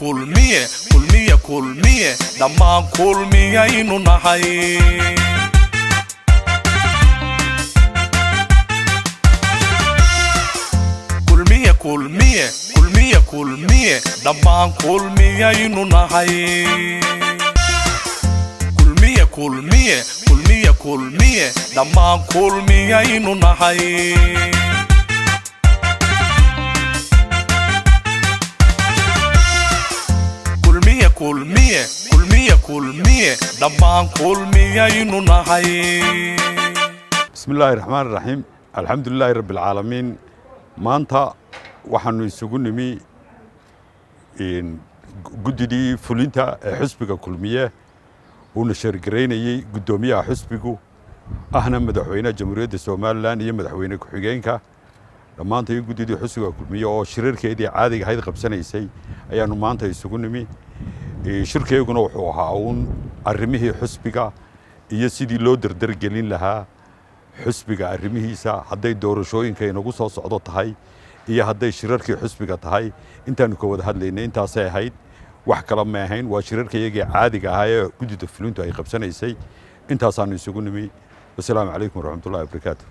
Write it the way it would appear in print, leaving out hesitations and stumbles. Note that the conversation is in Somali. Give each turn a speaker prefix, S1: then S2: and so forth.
S1: Kulmiye, Kulmiye, Kulmiye, dhammaan kulmiyaynu nahay. Kulmiye, Kulmiye, Kulmiye, Kulmiye, dhammaan kulmiyaynu nahay. Kulmiye, Kulmiye, Kulmiye, Kulmiye, dhammaan kulmiyaynu nahay. Kulmiye, Kulmiye, Kulmiye, Kulmiye, dhammaan kulmiyaynu nahay.
S2: Bismi illaahi raxmaan raxiim, alxamdu lilaahi rabbi alcaalamiin. Maanta waxaanu isugu nimi guddidii fulinta ee xusbiga Kulmiye, uuna sheergaraynayey guddoomiyaha xusbigu, ahna madaxweynaha Jamhuuriyadda Somaliland iyo madaxweyne ku-xigeenka. Dhammaantay guddidii xusbiga Kulmiye oo shirarkeedii caadiga ahayd qabsanaysay ayaanu maanta isugu nimi. Shirkeyguna wuxuu ahaa uun arrimihii xusbiga iyo sidii loo derdergelin lahaa xusbiga arrimihiisa, hadday doorashooyinka inagu soo socdo tahay iyo hadday shirarkii xusbiga tahay. Intaanu ka wada hadlaynay intaasay ahayd, wax kale ma ahayn. Waa shirarka iyagii caadiga ahaa ee guddida fulintu ay qabsanaysay. Intaasaanu isugu nimi. Wasalaamu calaykum waraxmatullahi wabarakaatu.